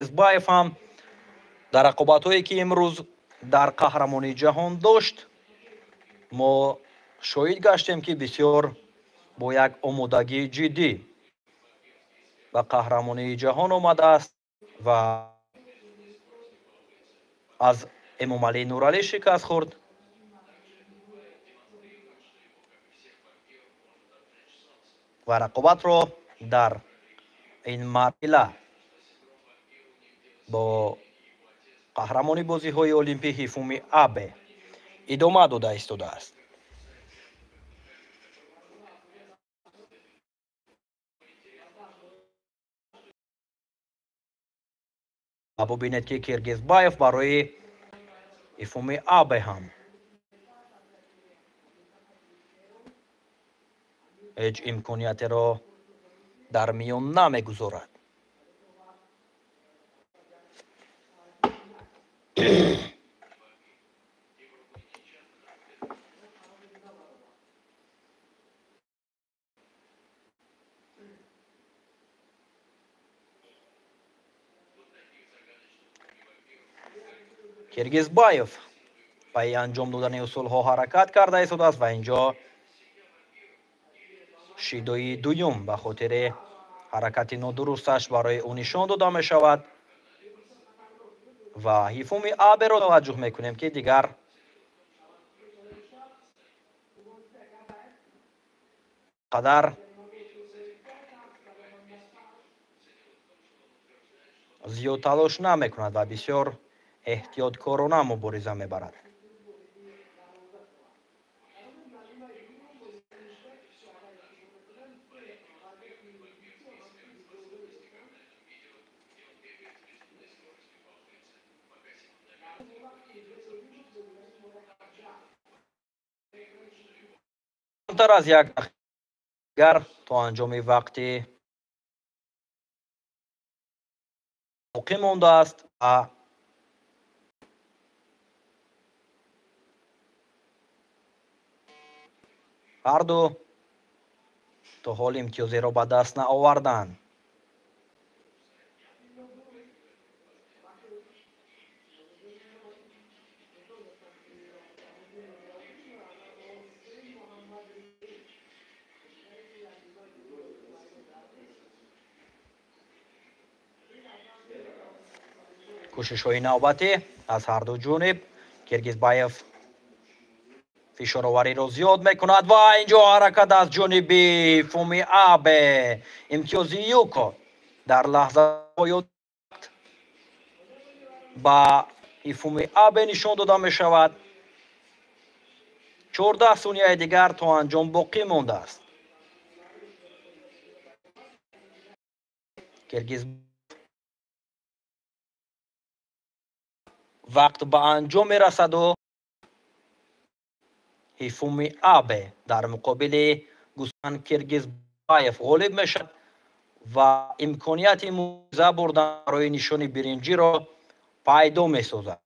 Киргизбаев ҳам дар рақобатҳое, ки имрӯз дар қаҳрамонии ҷаҳон дошт, мо шоҳид гаштем, ки бисёр бо як омодагии ҷиддӣ ба қаҳрамонии ҷаҳон омадааст ва аз Эмомалӣ Нуралӣ шикаст хӯрд. Ва рақобатро дар ин марҳила бо қаҳрамони бозиҳои олимпӣ Ҳифуми Абе идома дода истодааст. Ва бубинед, ки Киргизбаев барои Ҳифуми Абе ҳам ҳеҷ имкониятеро дар миён намегузорад. Киргизбаев пайи анҷом додани усулҳо ҳаракат карда истодааст ва инҷо шидои дуюм ба хотири ҳаракати нодурусташ барои ӯ нишон дода мешавад ва Ҳифуми Аберо таваҷҷӯҳ мекунем, ки дигар қадар зиёд талош намекунад ва бисёр эҳтиёткорона мубориза мебарад. Камтар аз як дақиқагар то анҷоми вақти боқӣ мондааст ва ҳарду то ҳол имтиёзеро ба даст наоварданд. Кӯшишҳои навбатӣ аз ҳарду ҷониб. Киргизбаев фишоровариро зиёд мекунад ва инҷо ҳаракат аз ҷониби Ҳифуми Абе. Имтиёзи юко дар лаҳзаҳои ба Ҳифуми Абе нишон дода мешавад. 14 сонияи дигар то анҷом боқӣ мондааст. Киргиз вақт ба анҷом мерасаду Ҳифуми Абе дар муқобили Гусман Киргизбаев ғолиб мешавад ва имконияти мубориза бурдан барои нишони биринҷиро пайдо месозад.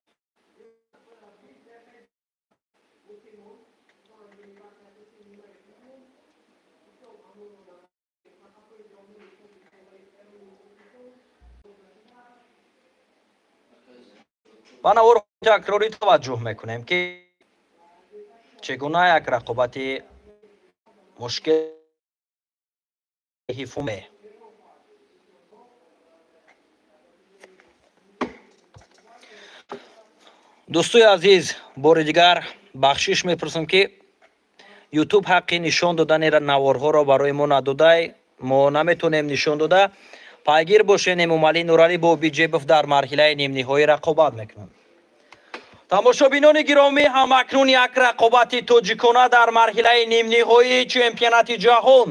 Ба навор такрорӣ таваҷҷӯҳ мекунем, ки чӣ гуна як рақобати мушкил Ҳифуме. Дӯстои азиз, бори дигар бахшиш мепурсам, ки Ютуб ҳаққи нишон додани наворҳоро барои мо надодай, мо наметонем нишон дода. Пайгир бошен, Эмомалӣ Нуралӣ бо Биҷебов дар марҳилаи нимниҳоӣ рақобат мекунанд. Тамошобинони гиромӣ, ҳамакнун як рақобати тоҷикона дар марҳилаи нимниҳоии чемпионати ҷаҳон.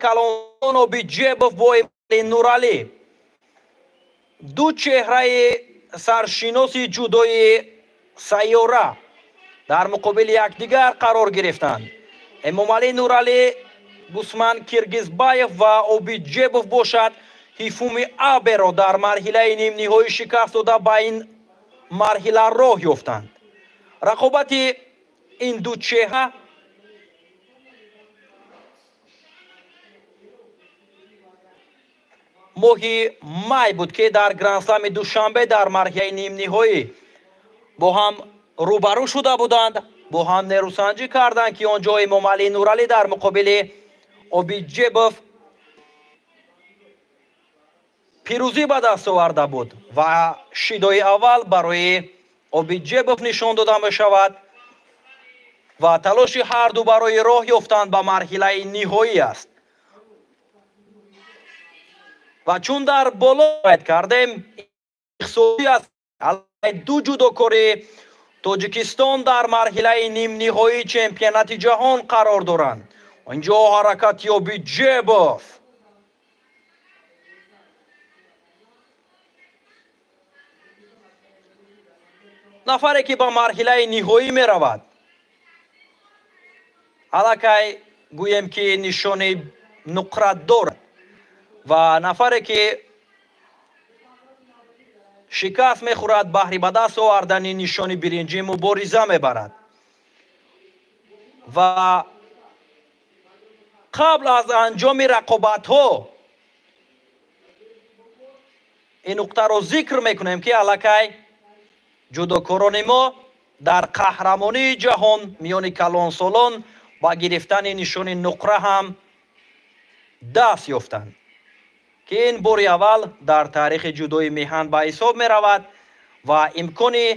Калон Биҷебов бо Эмомалӣ Нуралӣ, ду чеҳраи саршиноси ҷудои сайёра дар муқобили якдигар қарор гирифтанд. Эмомалӣ Нуралӣ Гусман Киргизбаев ва Обиҷебов бошад Ҳифуми Аберо дар марҳилаи нимниҳоӣ шикаст дода ба ин марҳила роҳ ёфтанд. Рақобати ин ду чеҳра Моҳи май буд, ки дар Грандслами Душанбе дар марҳилаи нимниҳоӣ бо ҳам рӯбарӯ шуда буданд, бо ҳам нерӯсанҷӣ карданд, ки он ҷо Эмомалӣ Нуралӣ дар муқобили Обиҷебов пирӯзӣ ба даст оварда буд ва шидои аввал барои Обиҷебов нишон дода мешавад ва талоши ҳарду барои роҳ ёфтан ба марҳилаи ниҳоӣ аст. Ва чун дар боло қайд кардем, ихсосӣ аст, ду ҷудокори Тоҷикистон дар марҳилаи нимниҳоии чемпионати ҷаҳон қарор доранд. Инҷо ҳаракати Обиҷебов. Нафаре ки ба марҳилаи ниҳоӣ меравад, аллакай гӯем ки нишони нуқра дорад ва нафаре ки шикаст мехӯрад, баҳри ба даст овардани нишони биринҷӣ мубориза мебарад. Ва қабл аз анҷоми рақобатҳо ин нуқтаро зикр мекунем, ки аллакай ҷудокорони мо дар қаҳрамонии ҷаҳон миёни калонсолон ба гирифтани нишони нуқра ҳам даст ёфтанд, ки ин бори аввал дар таърихи ҷудои меҳан ба ҳисоб меравад ва имкони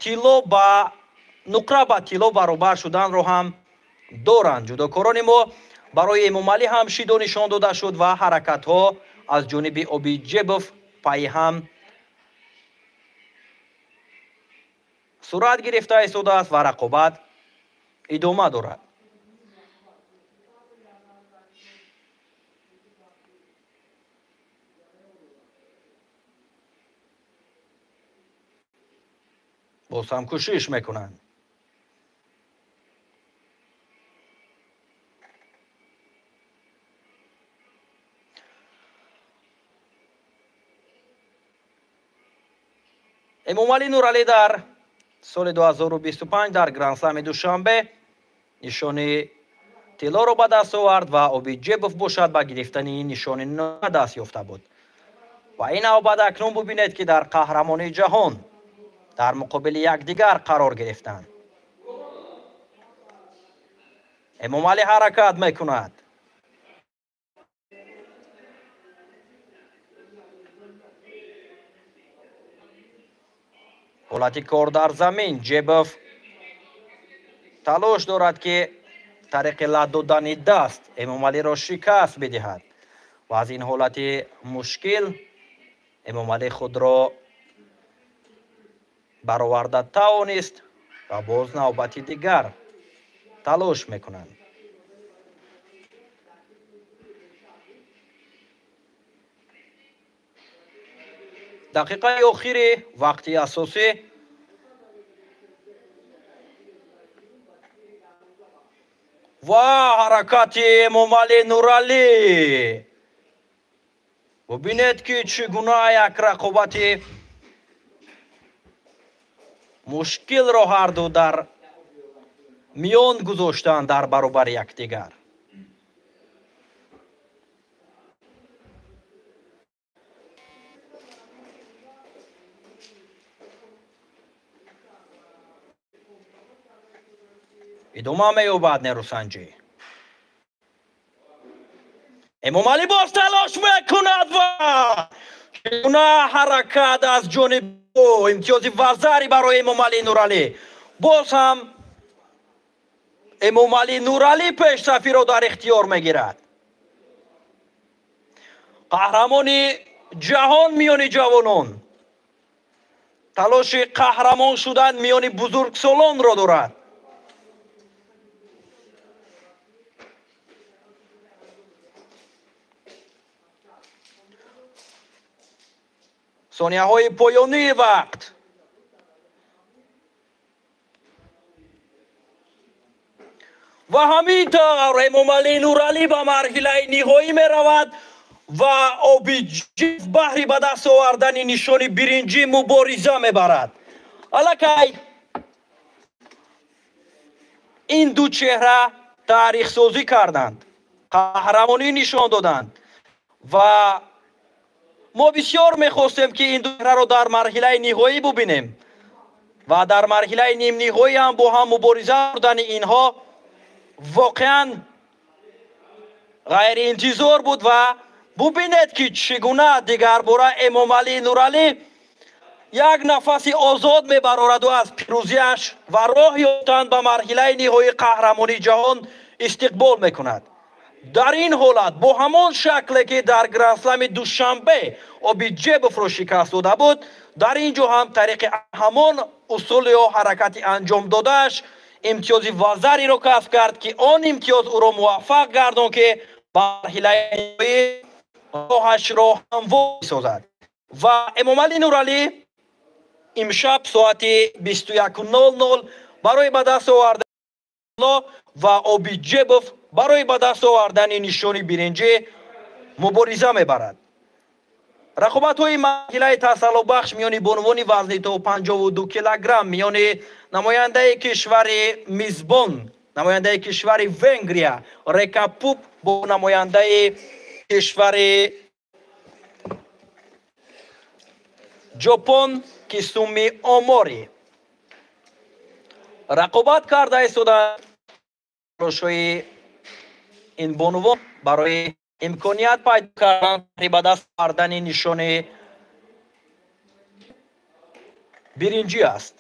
тилло ба нуқра ба тилло баробар шуданро ҳам доранд. Ҷудокорони мо барои Эмомалӣ ҳам шидо нишон дода шуд ва ҳаракатҳо аз ҷониби Обиҷебов пайҳам сурат гирифта истодааст ва рақобат идома дорад. Боз ҳам кӯшиш мекунанд. Эмомалӣ Нуралӣ дар соли 2025 дар Грандслами Душанбе нишони тиллоро ба даст овард ва Обиҷебов бошад ба гирифтани нишони нуқра даст ёфта буд. Ва ин навбат акнун бубинед, ки дар қаҳрамонии ҷаҳон дар муқобили якдигар қарор гирифтанд. Эмомалӣ ҳаракат мекунад. Ҳолати кор дар замин. Ҷебов талош дорад, ки тариқи лат додани даст Эмомалиро шикаст бидиҳад ва аз ин ҳолати мушкил Эмомалӣ худро бароварда тавонист ва боз навбати дигар талош мекунанд. Дақиқаи охири вақти асосӣ. Ва ҳаракати Эмомалӣ Нуралӣ. Бубинед, ки чӣ гуна як рақобати мушкилро ҳарду дар миён гузоштанд дар баробари якдигар. Идома меёбад нерӯсанҷӣ. Эмомалӣ боз талош мекунад ва чигуна ҳаракат аз ҷониби ӯ, имтиёзи вазари барои Эмомалӣ Нуралӣ. Боз ҳам Эмомалӣ Нуралӣ пешсафиро дар ихтиёр мегирад. Қаҳрамони ҷаҳон миёни ҷавонон талоши қаҳрамон шудан миёни бузургсолонро дорад. Сонияҳои поёнии вақт. Ва ҳамин тавр Эмомалӣ Нуралӣ ба марҳилаи ниҳоӣ меравад ва Обиҷебов баҳри ба даст овардани нишони биринҷӣ мубориза мебарад. Аллакай ин ду чеҳра таърихсозӣ карданд, қаҳрамонӣ нишон доданд ва Мо бисёр мехостем, ки ин дураро дар марҳилаи ниҳоӣ бубинем ва дар марҳилаи нимниҳоӣ ҳам бо ҳам мубориза бурдани инҳо воқеан ғайриинтизор буд. Ва бубинед, ки чӣ гуна дигарбора Эмомалӣ Нуралӣ як нафаси озод мебарораду аз пирӯзиаш ва роҳ ёфтан ба марҳилаи ниҳоии қаҳрамонии ҷаҳон истиқбол мекунад. Дар ин ҳолат бо ҳамон шакле, ки дар Грандслами Душанбе Обиҷебовро шикаст дода буд, дар ин ҷо ҳам тариқи ҳамон усул ё ҳаракати анҷом додааш имтиёзи вазариро касб кард, ки он имтиёз ӯро муваффақ гардон, ки ба марҳилаи ниҳоӣ роҳашро ҳамвор созад. Ва Эмомалӣ Нуралӣ имшаб соати 21:00 барои ба даст овардани ва Обиҷебов барои ба даст овардани нишони биринҷӣ мубориза мебарад. Рақобатҳои марҳилаи тасаллобахш миёни бонувони вазни то 52 килограмм миёни намояндаи кишвари мизбон, намояндаи кишвари Венгрия Река Пуп бо намояндаи кишвари Ҷопон Кисуми Омори рақобат карда истодаанд. Талошҳои ин бонувон барои имконият пайдо кардан ба даст овардани нишони биринҷӣ аст.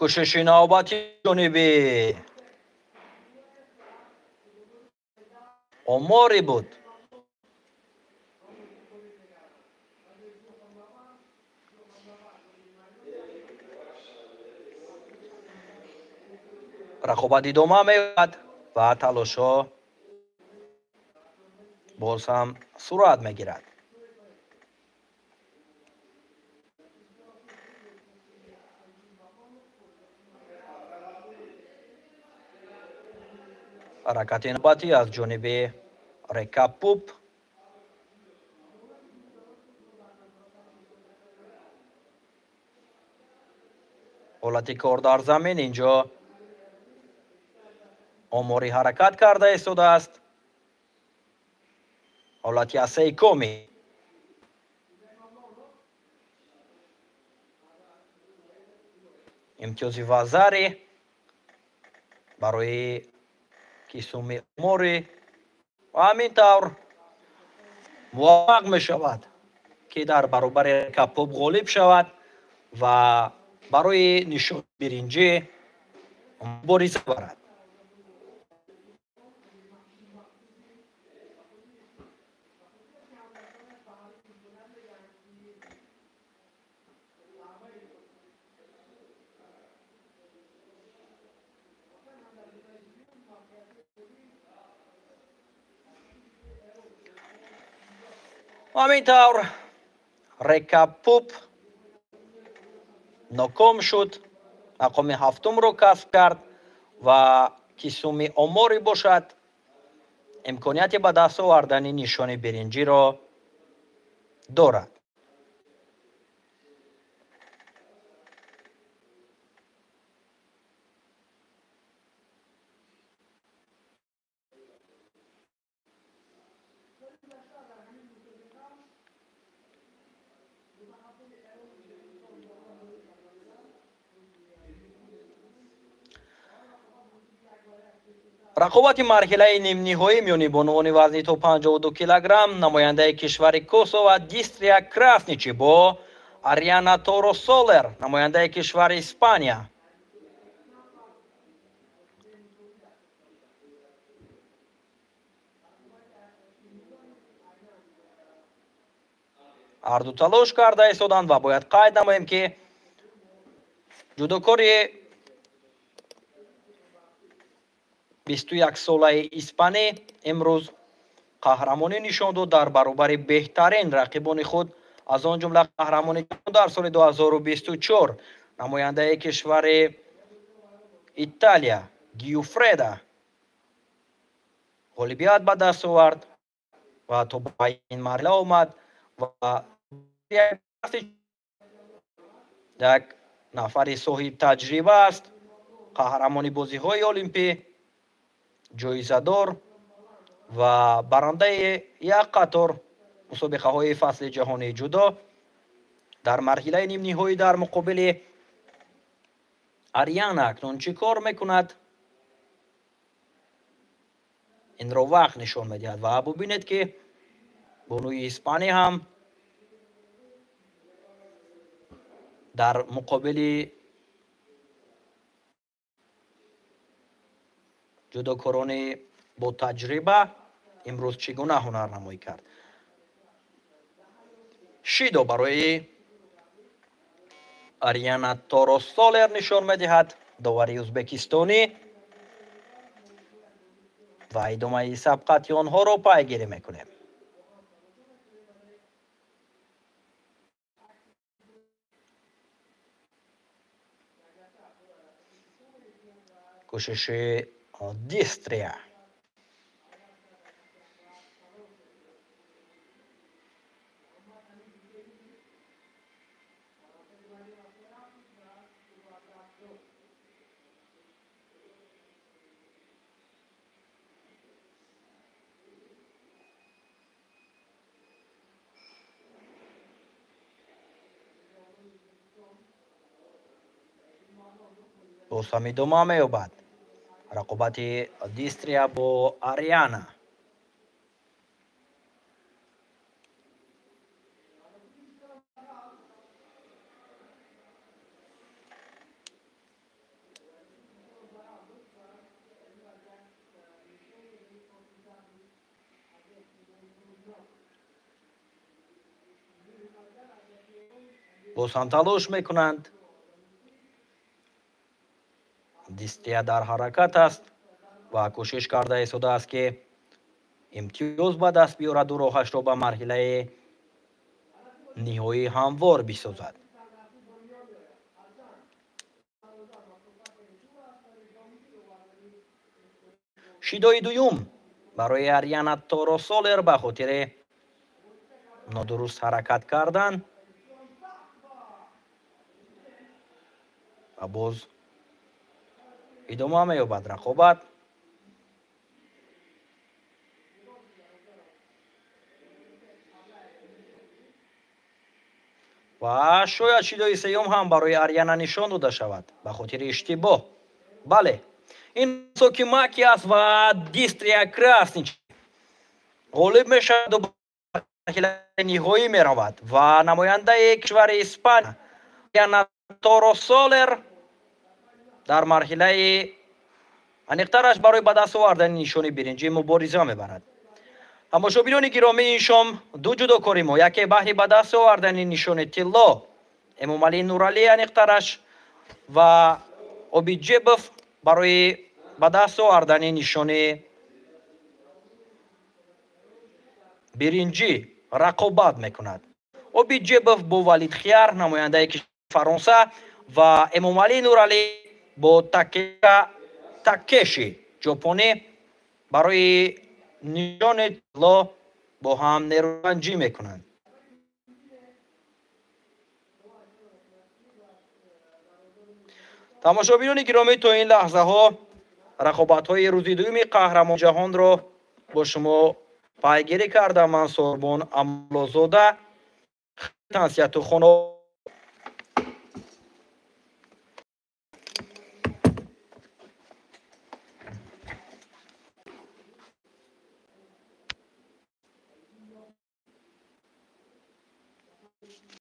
Кӯшиши навбати ҷониби Оморӣ буд. Рақобат идома меёбад ва талошҳо боз ҳам сурат мегирад. Ҳаракати навбатӣ аз ҷониби Река Пуп. Ҳолати кор дар замин инҷо Оморӣ ҳаракат карда истодааст. Ҳолати асейкоми. Имтиёзи вазари барои Кисуми Оморӣ ва ҳамин тавр муваффақ мешавад, ки дар баробари Река Пуп ғолиб шавад ва барои нишони биринҷӣ мубориза барад. Ҳамин тавр Река Пуп ноком шуд, мақоми ҳафтумро касб кард ва Кисуми Оморӣ бошад имконияти ба даст овардани нишони биринҷиро дорад. Рақобати марҳилаи нимниҳоӣ миёни бонувони вазни то 52 килограмм намояндаи кишвари Косово Дистрия Красничи бо Ариана Торо Солер, намояндаи кишвари Испания. Ҳарду талош карда истоданд ва бояд қайд намоем, ки ҷудокори 21-солаи испанӣ имрӯз қаҳрамонӣ нишон дод дар баробари беҳтарин рақибони худ, аз он ҷумла қаҳрамони дар соли 2024 намояндаи кишвари Италия Гиуфреда ғолибият ба даст овард ва то ба ин марҳила омад ва як нафари соҳибтаҷриба аст, қаҳрамони бозиҳои олимпӣ, ҷоизадор ва барандаи як қатор мусобиқаҳои фасли ҷаҳонии ҷудо. Дар марҳилаи нимниҳоӣ дар муқобили Ариана акнун чӣ кор мекунад? Инро вақт нишон медиҳад ва бубинед, ки бонуи испанӣ ҳам дар муқобили ҷудокорони бо таҷриба имрӯз чӣ гуна ҳунарнамоӣ кард. Шидо барои Ариана Торо Солер нишон медиҳад довари ӯзбекистонӣ ва идомаи сабқати онҳоро пайгирӣ мекунем. Кӯшиши Дистрия. Боз ҳам идома меёбад рақобати Дистрия бо Ариана. Боз ҳам талош мекунанд. Дистрия дар ҳаракат аст ва кӯшиш карда истодааст, ки имтиёз ба даст биёраду роҳашро ба марҳилаи ниҳоӣ ҳамвор бисозад. Шидои дуюм барои Ариана Торо Солер ба хотири нодуруст ҳаракат кардан ва боз идома меёбад рақобат. Ва шояд шидои сеюм ҳам барои Ариана нишон дода шавад ба хотири иштибоҳ. Бале, ин Сокимаки аст ва Дистрия Краснич ғолиб мешаваду ба марҳилаи ниҳоӣ меравад ва намояндаи кишвари Испания Ариана Торо Солер дар марҳилаи аниқтараш барои ба даст овардани нишони биринҷӣ мубориза мебарад. Тамошобинони гиромӣ, ин шом ду ҷудокори мо, яке баҳри ба даст овардани нишони тилло Эмомалӣ Нуралӣ аниқтараш ва Обиджебов барои ба даст овардани нишони биринҷӣ рақобат мекунад. Обиджебов бо Валид Хияр, намояндаи кишвари Фаронса, ва Эмомалӣ Нуралӣ бо Такеши ҷопонӣ барои нишони тилло бо ҳам нерӯанҷӣ мекунанд. Тамошобинони гиромӣ, то ин лаҳзаҳо рақобатҳои рӯзи дуюми қаҳрамони ҷаҳонро бо шумо пайгирӣ кардам. Ман Сорбон Амлозода, тансияту хона.